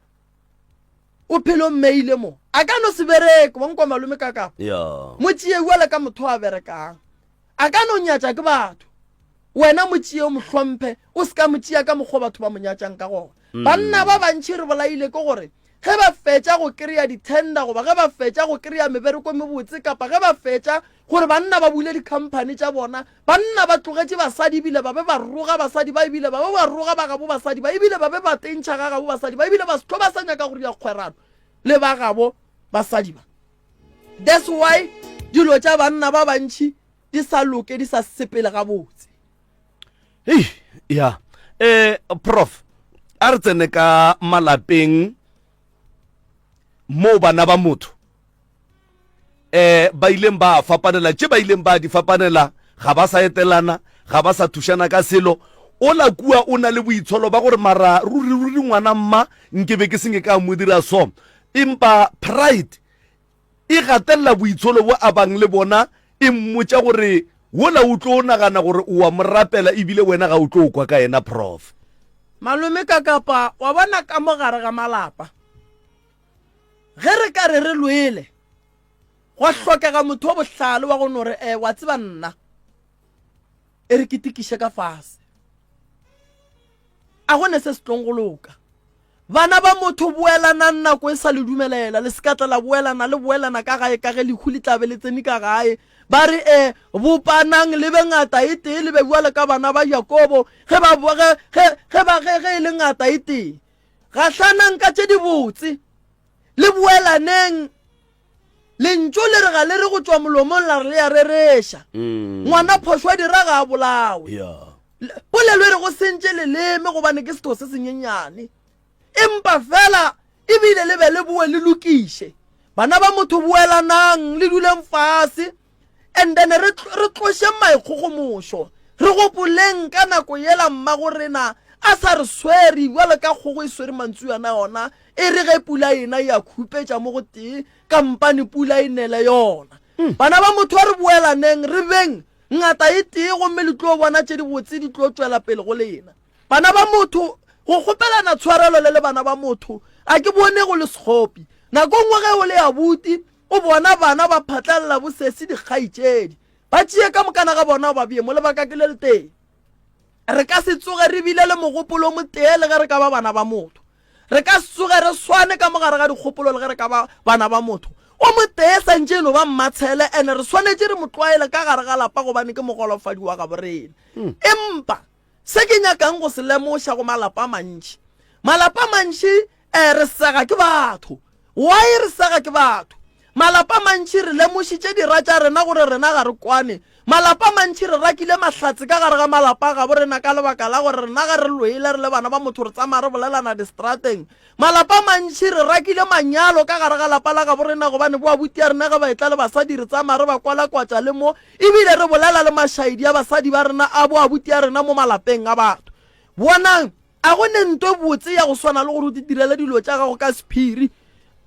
O phele o mmeile mo. A ka no se bereke, wa nkwa malome ka kapa. Yeah. Mo tšee bjale ka motho a berekang. A ka no nyatša ke batho. Wena mo tšee o mo hlomphe, o se ka mo tšea ka mokgwa batho ba mo nyatšang ka gona. Mm. Banna ba bantši re bolaile ke gore ge ba fetša go kry-a di-tender goba ge ba fetša go kry-a mebereko mebotse kapa ge ba fetša gore banna ba bule di-company tša bona, banna ba tlogetše basadi ebile ba be ba roga basadi ba ebile ba be ba roga ba gabo basadi ba ebile ba be ba tentšha ga gabo basadi ba ebile ba se tlo ba sa nyaka go ria kgwerano le ba gabo basadi ba. That's why dilo tša banna ba bantši di sa loke di sa sepele gabotse. Hei, ya eh prof a re tsene ka malapeng moo bana ba motho eh ba ileng ba fapanela tše ba ileng ba di fapanela ga ba sa etelana ga ba sa thušana ka selo ola kua o na le boitsholo ba gore mara ruri ruri ngwana mma nke be ke senge ka mo dira so empa pride e gatelela boitsholo bo a bang le bona e mmotša gore wola o tlo nagana gore o wa mo rapela ebile wena ga o tlo kwa ka yena prof. Malome Kakapa wa bona ka mo gare ga malapa ge re ka re re lwele gwa hlokega motho wa bohlale wa go no re eh wa tseba nna e re ketikiše ka fase a go ne se se tlong go loka. Bana ba motho, boelanang nako e sa le dumelela. Le se ka tla la boelana, le boelana ka gae ka ge lehu le tla be le tsene ka gae. Ba re, E, bopanang le be ngata e tee, le be bjalo ka bana ba Jakobo, ge ba, ge, ge, ge ba, ge, ge e le ngata e tee. Gahlanang ka tše dibotse, le boelaneng. Lentšu le re ga le re go tšwa molomong la re le ya rereša. Mm. Ngwana phošo a dira ga a bolawe. Yeah. Polelo e re go sentše leleme gobane ke setho se senyenyane. Empa fela ebile le be le boe le lokiše. Bana ba motho boelanang le duleng fase and then re re tlošeng maikgogomošo. Re gopoleng ka nako yela mmago rena a sa re swere bjalo ka kgogo e swere mantsuana yona E re ge pula ena ya khupetša mo go tee, kampane pula e nele yona. Hmm. Bana ba motho a re boelaneng, re beng ngata e tee gomme le tlo bona tše dibotse di tlo tšwela pele go lena. Bana ba motho, go kgopelana tshwarelo le le bana ba motho, a ke bone go le sekgopi. Nako nngwe ge o le abuti, o bona bana ba phatlalela bosesi dikgaetšedi. Ba tšee ka mokana ga bona o ba bee mo lebaka ke le letee. Re ka se tsoge re bile le mogopolo o motee le ge re ka ba bana ba motho. Re ka se tsoge re swane ka mo gare ga dikgopolo le ge re ka ba bana ba motho o motee. Santše e no ba mmatshele ene re swanetše re mo tlwaele ka gare ga lapa gobane ke mogolofadi wa gabo rena. Hmm. Empa se ke nyakang go se lemoša go malapa a mantši, malapa a mantši um re sega ke batho. Why re sega ke batho? Malapa a mantši re lemošitše dira tša rena gore rena ga re kwane. Malapa a mantši re rakile mahlatse ka gare ga malapa a gabo rena ka lebaka la gore rena ge re lwele re le bana ba motho re tsamaya re bolelana distrateng. Malapa a mantši re rakile manyalo ka gare ga lapa la gabo rena gobane boabuti a rena ge ba etla le basadi re tsamaya re ba kwalakwatša le mo ebile re bolela le mašaedi a basadi ba rena a boabuti a rena mo malapeng a batho. Bonang! A go ne nto e botse ya go swana le gore o ditirele dilo tša gago ka sephiri?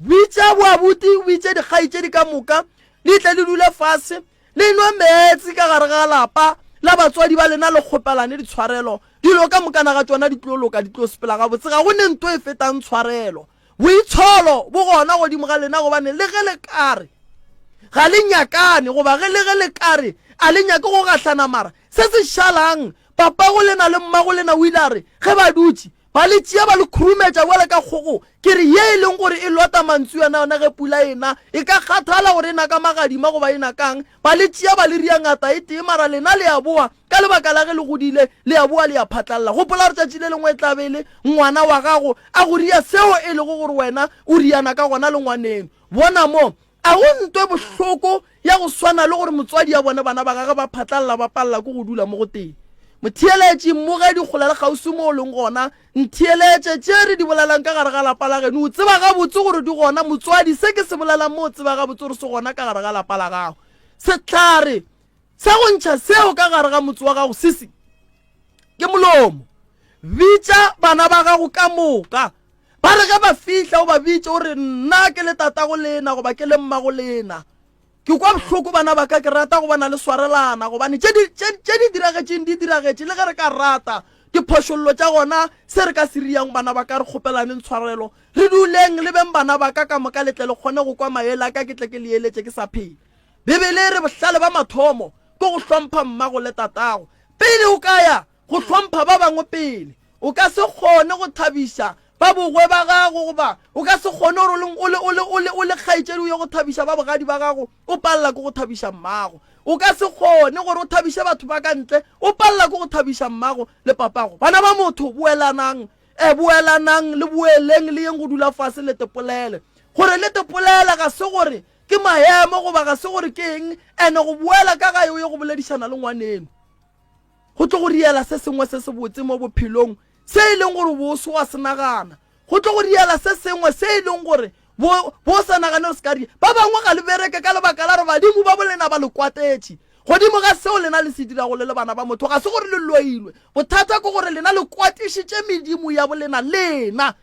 Bitša boabuti, o bitše dikgaetšedi ka moka, le tle le dule fase, le nwe meetse ka gare ga lapa la batswadi ba lena, le kgopelane ditshwarelo. Dilo ka mokana ga tšona di tlo loka, di tlo sepela gabotse. Ga go ne nto e fetang tshwarelo. Boitsholo bo gona godimo ga lena, gobane le ge le ka re ga le nyakane, goba ge le ge le ka re a le nyake go gahlana, mara se se šalang Papago lena le mmago lena o ile a re ge ba dutše ba le tšea ba le khurumetša bjale ka kgogo, ke re ye e leng gore e lota mantsuana yona ge pula e na, e ka kgathala gore e na ka magadima goba e na kang, ba le tšea ba le ria ngata e tee, mara lena le a boa ka lebaka la ge le godile, le a boa le a phatlalla. Gopola gore tšatši le lengwe e tla be e le ngwana wa gago a go ria seo e lego gore wena o riana ka gona le ngwaneno. Bona mo, A go ntwe bohloko ya go swana le gore motswadi a bone bana ba gagwe ba phatlalla ba palela ke go dula mo go tee? Motheeletši, mmogedi kgole le kgauswi mo o leng gona, ntheeletše. Tše re di bolelang ka gare ga lapa la geno, o tseba gabotse gore di gona. Motswadi, se ke se bolelang mo o tseba gabotse gore se gona ka gare ga lapa la gago. Sehlare sa go ntšha seo ka gare ga motse wa gago se se ke molomo. Bitša bana ba gago ka moka. Ba re ge ba fihla o ba bitše o re, Nna ke le tatago lena goba ke le mmago lena. Ke kwa bohloko bana ba ka, ke rata go bona le swarelana gobane tše di, tše, tše di diragetšeng di diragetše le ge re ka rata diphošollo tša gona se re ka se riang bana ba ka re kgopelaneng tshwarelo re duleng le beng bana ba ka ka moka le tle le kgone go kwa maele a ka ke tle ke le eletše ke sa phela. Bibele e re bohlale ba mathomo. ke go hlompha mmago le tatago. Pele o ka ya go hlompha ba bangwe pele, o ka se kgone go thabiša ba bogwe ba gago goba o ka se kgone gore o le, o le, o le, o le kgaetšedi o ye go thabiša ba bogadi ba gago o palela ke go thabiša mmago. O ka se kgone gore o thabiše batho ba ka ntle o palela ke go thabiša mmago le papago. Bana ba motho, boelanang, e, boelanang le boeleng le yeng go dula fase le tepolele. Gore le tepolele ga se gore ke maemo goba ga se gore ke eng, ene go boela ka gae o ye go boledišana le ngwaneno go tlo go riela se sengwe se sebotse mo bophelong se e leng gore bo se wa se nagana. Go tlo go riela se sengwe se e leng gore bo bo sa nagane gore se ka ria. Ba bangwe ga le bereke ka lebaka la gore badimo ba bolena ba le kwatetše. Godimo ga seo lena le se dirago le le bana ba motho ga se gore le loilwe. Bothata ke gore lena le kwatišitše medimo ya bolena lena.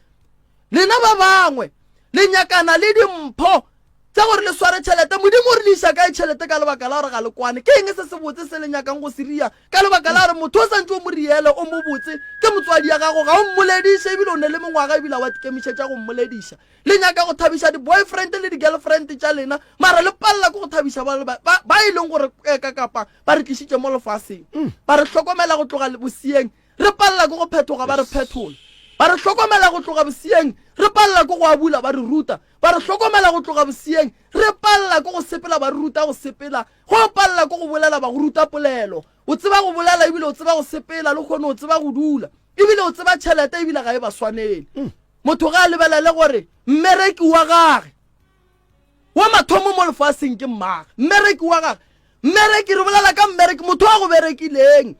Lena ba bangwe le nyakana le dimpho tša gore le sware tšhelete. Modimo o re le iša kae tšhelete ka lebaka la gore ga le kwane? Ke eng se sebotse se le nyakang go se ria ka lebaka la gore motho o santše o mo riele o mobotse ke motswadi ya gago ga o mmolediše ebile o ne le mengwaga ebile wa tikemišetša go mmolediša. Le nyaka go thabiša di-boyfriend le di-girlfriend tša lena mara le palela ke go thabiša ba, ba, ba, ba e leng gore eh, ka kapa ba re tlišitše mo lefaseng ba re hlokomela go tloga bosieng Re palela ke go phethoga, ba re phethola. Ba re hlokomela go tloga bosieng, re palela ke go abula, ba re ruta. Ba re hlokomela go tloga bosieng, re palela ke go sepela, ba re ruta go sepela. Ge o palela ke go bolela, ba go ruta polelo. O tseba go bolela ebile o tseba go sepela, lehono o tseba go dula ebile o tseba tšhelete ebile ga e ba swanele. Motho ga a lebelele gore mmereki wa gage Wa mathomo mo lefaseng ke mmage, mmereki wa gage. Mmereki, re bolela ka mmereki, motho a go berekileng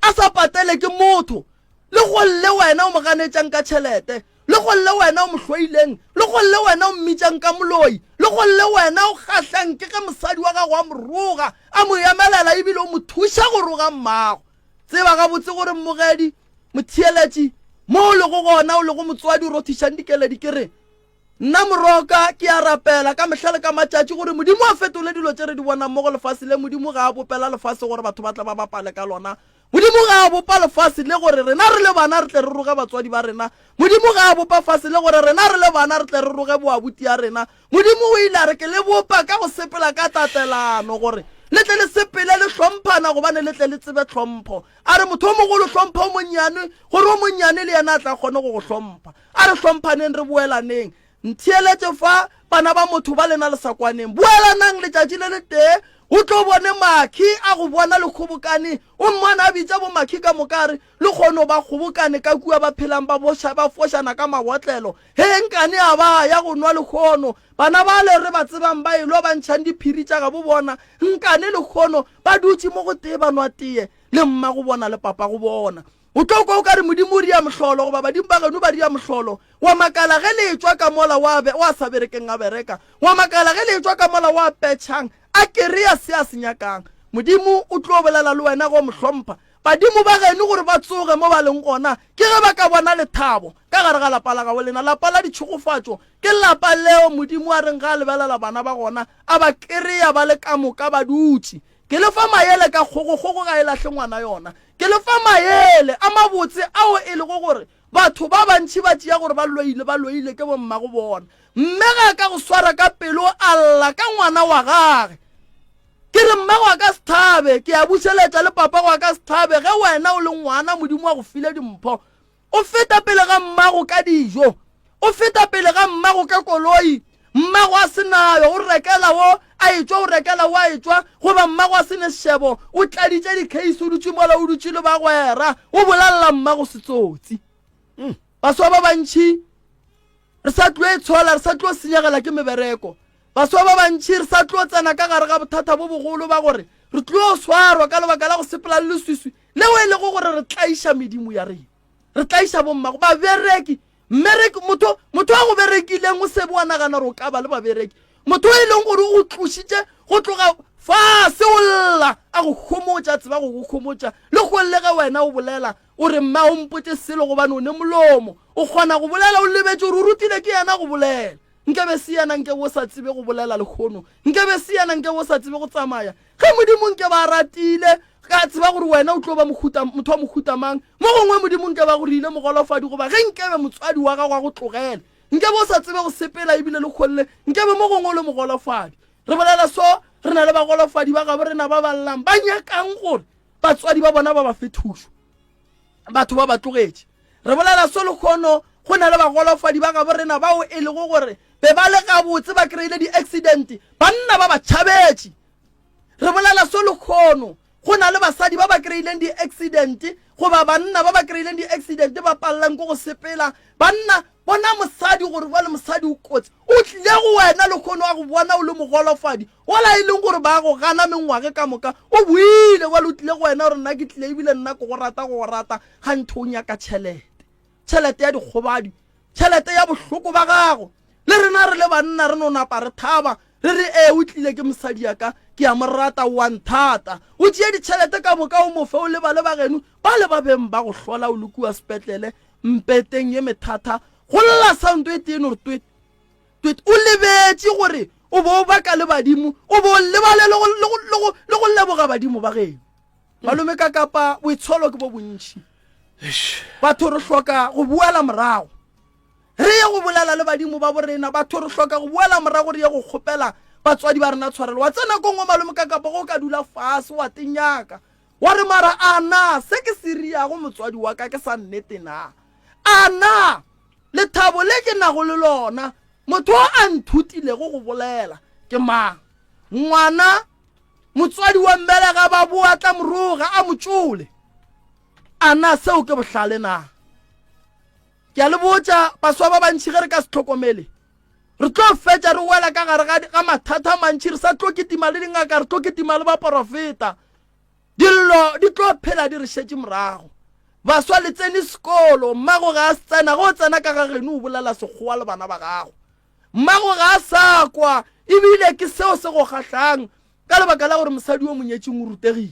a sa patele ke motho. Le go lle wena o mo ganetšang ka tšhelete, le go lle wena o mo hloileng, le go lle wena o mmitšang ka moloi, le go lle wena o kgahlang ke ge mosadi wa gago a mo roga, a mo emelela ebile o mo thuša go roga mmago. Tseba gabotse gore mmogedi, motheeletši, mo o lego gona, o lego motswadi o rothišang dikeledi ke re, Nna Moroka ke a rapela ka mehla le ka matšatši gore Modimo a fetole dilo tše re di bonang mo go lefase le. Modimo ga a bopela lefase gore batho ba tle ba bapale ka lona. Modimo ga a bopa lefase le gore rena re le bana re tle re roge batswadi ba rena. Modimo ga a bopa fase le gore rena re le bana re tle re roge boabuti ya rena. Modimo o ile a re ke le bopa ka go sepela ka tatelano gore le tle le sepele le hlomphana gobane le tle le tsebe tlhompho. A re motho o mogolo hlompha o monnyane gore o monnyane le yena a tla kgone go go hlompha. A re hlomphaneng re boelaneng. Ntheeletše fa, bana ba motho ba lena le sa kwaneng. Boelanang letšatši le letee, o tlo bone Makhi a go bona le kgobokane. O mmone a bitša boMakhi ka moka a re, Lehono ba kgobokane ka kua ba phelang ba boša ba fošana ka mabotlelo. Hee nkane a ba ya go nwa lehono. Bana bale re ba tsebang ba elwa ba ntšhang diphiri tša gabo bona. Nkane lehono ba dutše mo go tee ba nwa tee le mmago bona le papago bona. O tlo kwa o ka re Modimo o ria mohlolo goba badimo ba geno ba ria mohlolo. Wa makala ge le etšwa ka mola wa, wa sa berekeng a bereka. Wa makala ge le etšwa ka mola wa petšhang a kereya se a se nyakang. Modimo o tlo bolela le wena ge o mo hlompha. Badimo ba geno gore ba tsoge mo ba leng gona ke ge ba ka bona lethabo ka gare ga lapa la gabo lena. Lapa la ditšhegofatšo ke lapa leo Modimo a reng ge a lebelela bana ba gona a ba kereya ba le ka moka ba dutše. Ke le fa maele ka kgogo, kgogo ga e lahle ngwana yona. Ke le fa maele a mabotse ao e lego gore batho ba bantši ba tšea gore ba loile, ba loile ke bommago bona. Mme ga a ka go swara ka pelo a lla ka ngwana wa gage. Ke re mmago a ka se thabe, ke a bušeletša le papago a ka se thabe ge wena o le ngwana Modimo a go file dimpho. O feta pele ga mmago ka dijo, o feta pele ga mmago ka koloi, mmago a se nayo, o rekela wo a etšwa, o rekela wo a etšwa, goba mmago a se ne sešebo, o tladitše dikheisi, o dutše mola o dutše le bagwera, o bolelela mmago setsotsi. Mm. Baswa ba bantši re sa tlo itshola, re sa tlo senyegela ke mebereko. Baswa ba bantši re sa tlo tsena ka gare ga bothata bo bogolo ba gore re tlo swarwa ka lebaka la go sepela le leswiswi leo e lego gore re tlaiša medimo ya rena, re tlaiša bommago babereki. Mmereki, motho, motho a go berekileng o sebe wa nagana gore o ka ba le babereki. Motho e leng gore o go tlošitše go tloga fase o lla a go homotša, tseba go go homotša le go le ge wena o bolela o re mma o mpotše selo gobane o ne molomo o kgona go bolela o lebetše gore o rutile ke yena go bolela. Nkabe se yena nke o sa tsebe go bolela lehono. Nkabe se yena nke o sa tsebe go tsamaya. Ge Modimo nke ba ratile, ka tseba gore wena o tlo ba mohuta, motho wa mohuta mang. Mo gongwe Modimo nke ba go rile mogolofadi goba ge nkebe motswadi wa gago a go tlogele. Nkebe o sa tsebe go sepela ebile le kgolle, nkebe mo gongwe o le mogolofadi. Re bolela so. Re na le bagolofadi ba gabo rena ba ba llang ba nyakang gore batswadi ba bona ba ba fe thušo. Batho ba ba tlogetše. Re bolela so lekgono go na le bagolofadi ba gabo rena bao e lego gore be ba le gabotse ba kry-ile di-accident, banna ba ba tšhabetše. Re bolela so lekgono go na le basadi ba ba kry-ileng di-accident goba banna ba ba kry-ileng di-accident ba palelang ke go sepela. Banna, bona mosadi gore bjale mosadi o kotsi, o tlile go wena lekgono a go bona o le mogolofadi wola e leng gore ba go gana mengwage ka moka, o boile bjale o tlile go wena gore nna ke tlile ebile nna ke go rata go go rata, ganthe o nyaka tšhelete, tšhelete ya dikgobadi, tšhelete ya bohloko ba gago. Le rena re le banna re no napa re thaba re re ee o tlile ke mosadi ya ka ke a mo rata o a nthata. O tšee ditšhelete ka moka o mo fe o lebale ba geno ba le ba beng ba go hlola o le kua sepetlele mpeteng ye methata go lla sound e tee no re twet twet o lebetše gore o bo o baka le badimo o bo o lebale le go leboga badimo ba geno. Malome ka kapa boitsholo ke bo bontši. Batho re hloka go boela morago. Re ye go bolela le badimo ba borena. Batho re hloka go boela morago re ye go kgopela batswadi ba rena tshwarelo. Wa tsena ko nngwe malome ka kapa go ka dula fase wa tenyaka. Wa re mara a na se ke se riago motswadi wa ka ke sa nnete na? A na lethabo le ke nago le lona motho a nthutilego go bolela ke mang? Ngwana Motswadi wa mmelega ba boa tla moroga a mo tšole. A na seo ke bohlale na? Ke a le botša baswa ba bantši ge re ka se hlokomele re tlo fetša re wela ka gare ga mathata a mantši re sa tlo kitima le dingaka re tlo kitima le baporofeta dillo di tlo phela di re šetše morago baswa le tsene sekolo mmago ga a se tsena ge o tsena ka ga geno o bolela sekgowa le bana ba gago Mmago ga a sa kwa, ebile ke seo se go kgahlang ka lebaka la gore mosadi yo monyetšeng o rutegile.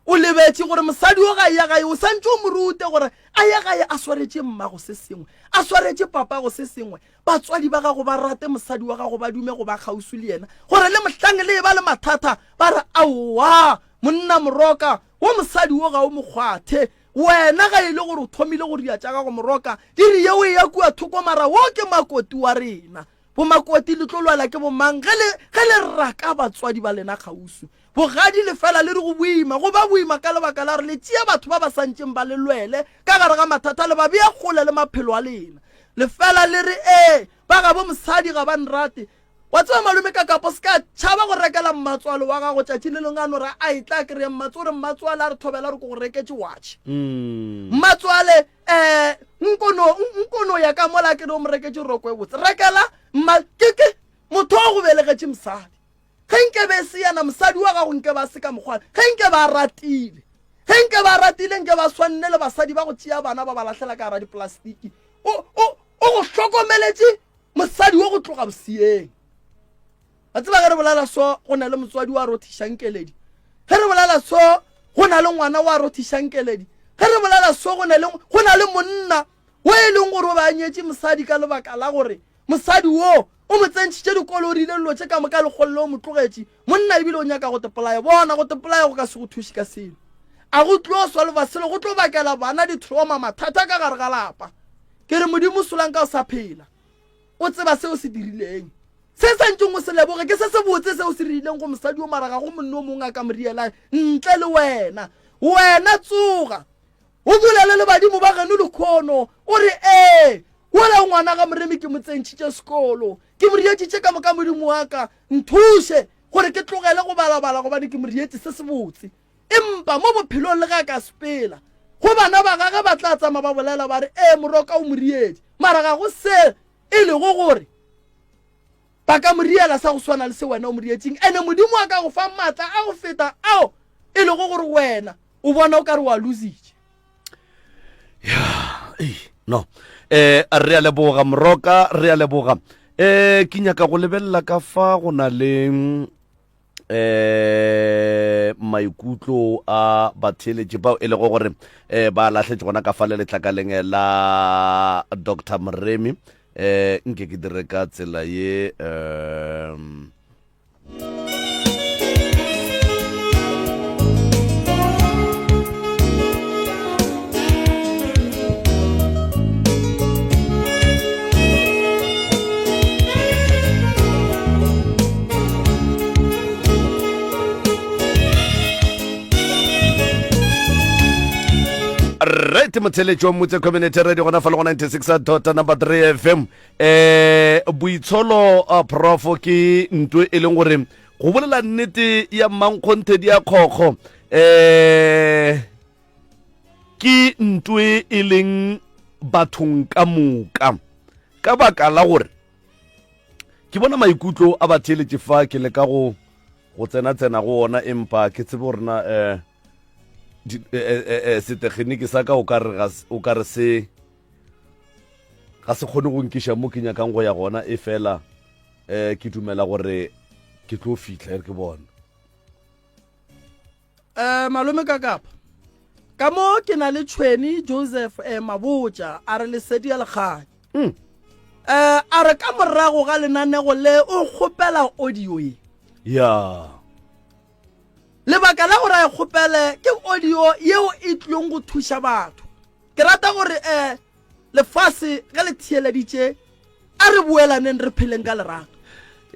O lebetše gore mosadi yo ga ya gae o santše o mo rute gore a ye gae a swaretše mmago se sengwe, a swaretše papago se sengwe. Batswadi ba gago ba rate mosadi wa gago, ba dume go ba kgauswi le yena gore le mohlang le eba le mathata ba re aowa monna moroka wo mosadi wo ga o mo kgwathe. Wena ga e le gore o thomile go ria tša gago moroka, di re yeo e ya kua thoko mara wo ke makoti wa rena. Bomakoti le tlo lwela ke bomang ge le, ge le raka batswadi ba lena kgauswi? Bogadi le fela le re go boima, go ba boima ka lebaka la gore le tšea batho ba ba sa ntšeng ba le lwele ka gare ga mathata le ba bea kgole le maphelo a lena. Le fela le re ee, ba gabo mosadi ga ba nrate, Wa tseba malome ka kapo se ka tšhaba go rekela mmatswalo wa gago tšatši le lengwe a no re a e tla kry-a mmatso o re mmatswale a re thobela re ko go reketše watch mm. mmatswale um nkono nkono ya ka mola ke re o mo reketše roko e botse rekela mma ke ke motho o go belegetše mosadi ge nke be se yena mosadi wa gago nke ba se ka mokgwana ge nke ba ratile ge nke ba ratile nke ba swanne le basadi ba go tšea bana ba ba lahlela ka gara diplastiki o go hlokomeletše Mosadi wo go tloga boseyeng. Wa tseba ge re bolela so go na le motswadi wa rothišang keledi. Ge re bolela so go na le ngwana wa rothišang keledi. Ge re bolela so go na le go na le monna wo e leng gore o be a nyetše mosadi ka lebaka la gore mosadi wo o mo tsentšhitše dikolo o rile dilo tše ka moka lekgolole o mo tlogetše monna ebile o nyaka go tepolaya bona go tepolaya go ka se go thuše ka selo a go tlo solva selo go tlo bakela bana di-trauma mathata ka gare ga lapa Ke re Modimo solanka o sa phela, o tseba se o se dirileng. Se sa ntšeng o se leboge ke se se botse se o se rileng go mosadi o mara ga go monna o mongwe a ka mo rielang ntle le wena. Wena tsoga o bolele le badimo ba geno lekhono o re ee wola ngwana ga moremi ke mo tsentšhitše sekolo ke mo rietšitše ka moka modimo wa ka nthuše gore ke tlogele go balabala gobane ke mo rietše se se botse Empa mo bophelong le ge a ka sepela, go bana ba gage ba tla tsama ba bolela ba re, Ee, moroka o mo rietše. Mara ga go se e lego gore ba ka mo riela sa go swana le se wena o mo rietšeng. Ene Modimo a ka go fa maatla a go feta ao e lego gore wena o bona o ka re o a lositše. Ya, ei, no. Eh, re a leboga moroka, re a leboga. Eh, ke nyaka go lebelela ka fa go na le eh maikutlo a batheeletši bao e lego gore eh ba lahletše gona ka fale letlakaleng la Dr Moremi eh nke ke dire ka tsela ye um Right motheletši wa Motse Community Radio gona fa le go 96 dot number 3 FM. Eh boitsholo uh, prof ke ntwe e leng gore go bolela nnete ya mmankgonthe di a kgokgo eh ke ntwe e leng bathong ka moka ka baka la gore ke bona maikutlo a batheeletši fa ke leka go go tsena-tsena go ona empa ke tsebe gore na um setekginiki sa ka o ka re o ka re se ga se kgone go nkiša mo ke nyakang go ya gona e fela um ke dumela gore ke tlo fihla e re ke bona Eh, malome ka kapa ka mo ke na le tšhweni joseph eh, mabotja a re lesedi ya lekganya mm. eh, a re ka morago ga lenanego le o kgopela audio ye ya lebaka la gore a e kgopele ke audio yeo e tlilong go thuša batho ke rata gore um lefase ge le theeleditše a re boelaneng re pheleng ka lerato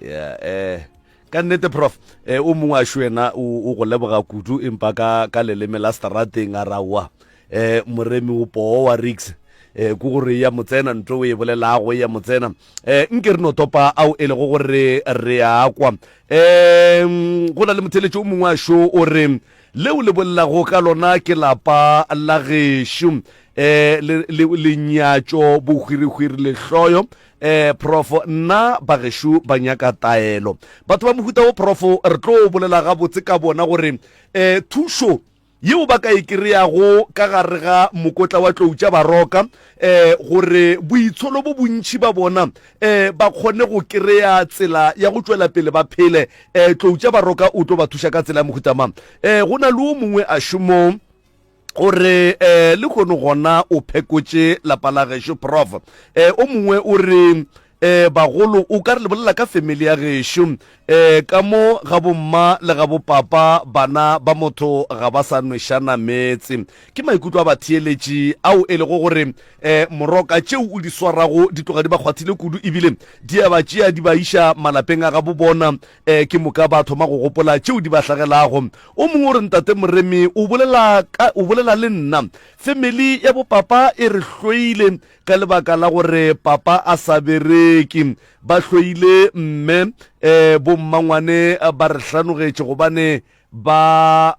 yeah eh ka nnete prof eh, o mongwe a šo yena o go leboga kudu empa ka ka leleme la strateng a rawa eh moremi o poo wa rix eh ke gore ya motsena ntho o e bolelago ya motsena eh nke re no topa ao e lego gore re a kwa eh go na le motheletši o mongwe a šo o re leo le bolelago ka lona ke lapa la gešo eh le lenyatšo bohwirihwiri lehloyo eh prof nna bagešo ba nyaka taelo batho ba mohuta wo prof re tlo bolela gabotse ka bona gore eh thušo yeo ba ka e kry-ago ka gare ga mokotla wa tlou tša baroka eh gore boitsholo bo bontši ba bona eh ba kgone go kry-a tsela ya go tšwela pele ba phele eh tlou tša baroka o tlo ba thuša ka tsela ya mohuta mang eh go na le o mongwe a šomong gore eh le kgono gona o phekotše lapa la gešo prof eh o mongwe o re eh bagolo o ka re le bolela ka family ya gešo eh ka mo ga bomma le ga bopapa bana ba motho ga ba sa nwešana meetse ke maikutlo a batheeletši ao e lego gore eh moroka tšeo o di swarago di tloga di ba kgwathile kudu ebile di a ba tšea di ba iša malapeng a gabo bona eh ke moka ba thoma go gopola tšeo di ba hlagelago. O mongwe o re, Ntate Moremi, o bolela ka, o bolela le nna. Family ya bopapa e re hloile ka lebaka la gore papa a sa bereke. Ba hloile mme, eh bommangwane ba re hlanogetše gobane ba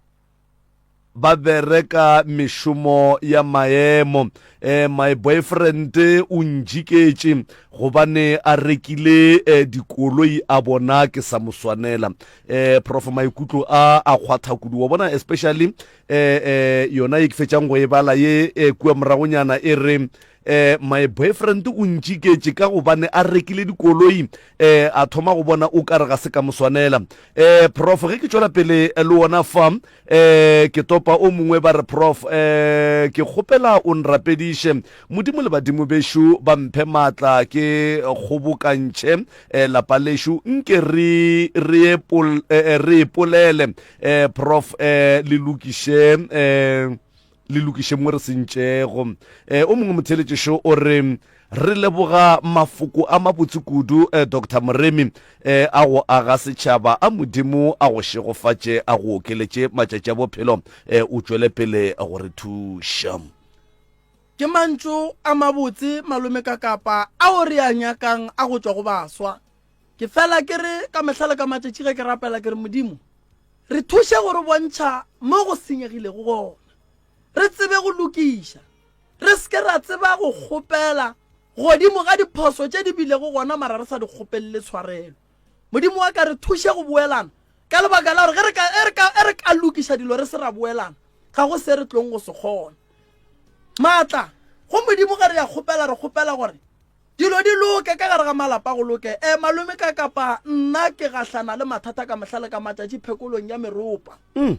ba bereka mešomo ya maemo. Eh, my boyfriend o njiketše gobane a rekile eh, dikoloi a bona ke sa mo swanela. Eh, prof maikutlo a a kgwatha kudu wa bona especially eh, eh, yona ye ke fetšang go e bala ye eh, kua moragonyana e re eh my boyfriend o ntšiketše ka gobane a rekile dikoloi eh a thoma go bona o kare ga se ka mo swanela eh prof ge ke tšwela pele eh, le wona fa eh ke topa o mongwe ba re prof eh ke kgopela o nrapediše modimo le badimo bešo ba mphe maatla ke kgobokantšhe eh, lapa lešo nke re re epol, eh, re epolele eh prof eh le lokiše eh le lokiše mo re sentšego. Um o mongwe motheeletšešo o re, Re leboga mafoko a mabotse kudu, eh, Doctor Moremi, eh, a go aga setšhaba. A Modimo a go šegofatše, a go okeletše matšatši a bophelo, eh, o tšwele pele go re thuša. Ke mantšu a mabotse, Malome Kakapa, ao re a nyakang a go tšwa go baswa. Ke fela ke re ka mehla le ka matšatši ge ke rapela ke re, Modimo, Re thuše go re bontšha mo go senyegilego gona, re tsebe go lokiša, re se ke ra tseba go kgopela godimo ga diphoso tše di bilego gona mara re sa di kgopelele tshwarelo. Modimo wa ka, re thuše go boelana, ka lebaka la gore ge re ka, e re ka, e re ka lokiša dilo re se ra boelana, ga go se re tlong go se kgona. Maatla go Modimo ge re a kgopela, re kgopela gore Dilo di loke ka gare ga malapa go loke. E, malome ka kapa nna ke gahlana le mathata ka mehla le ka matšatši phekolong ya meropa. Mm.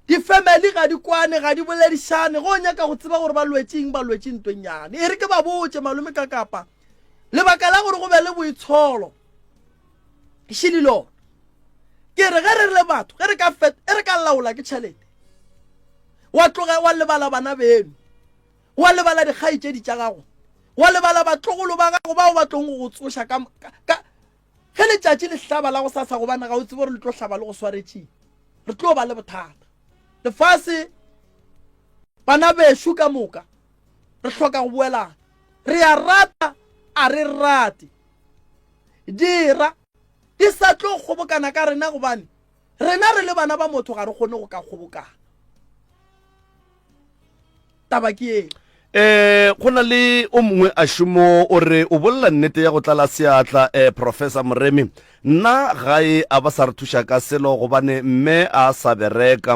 Difemeli ga di kwane, ga di boledišane. Ge o nyaka go tseba gore ba lwetše eng, ba lwetše ntwennyane. E re ke ba botše, malome ka kapa, lebaka la gore go be le boitsholo šele lona. Ke re ge re le batho, ge re ka fet, e re ka laola ke tšhelete, wa tloga wa lebala bana beno. Wa lebala dikgaetšedi tša gago, wa lebala batlogolo ba gago bao ba tlong go go tsoša ka, ka, ka ge letšatši le hlaba la go sasa, gobane ga o tsebe gore le tlo hlaba le go swaretšeng. Re tlo ba le bothata. Lefase. Bana bešo ka moka re hloka go boelana. Re a rata, a re rate. Dira di sa tlo kgobokana ka rena gobane rena re le bana ba motho ga re kgone go ka kgobokana. Taba ke eo. Eh go na le o mongwe a šomo o re o bolela nnete ya go tlala seatla eh Professor Moremi nna gae a ba sa re thuša ka selo gobane mme a sa bereka.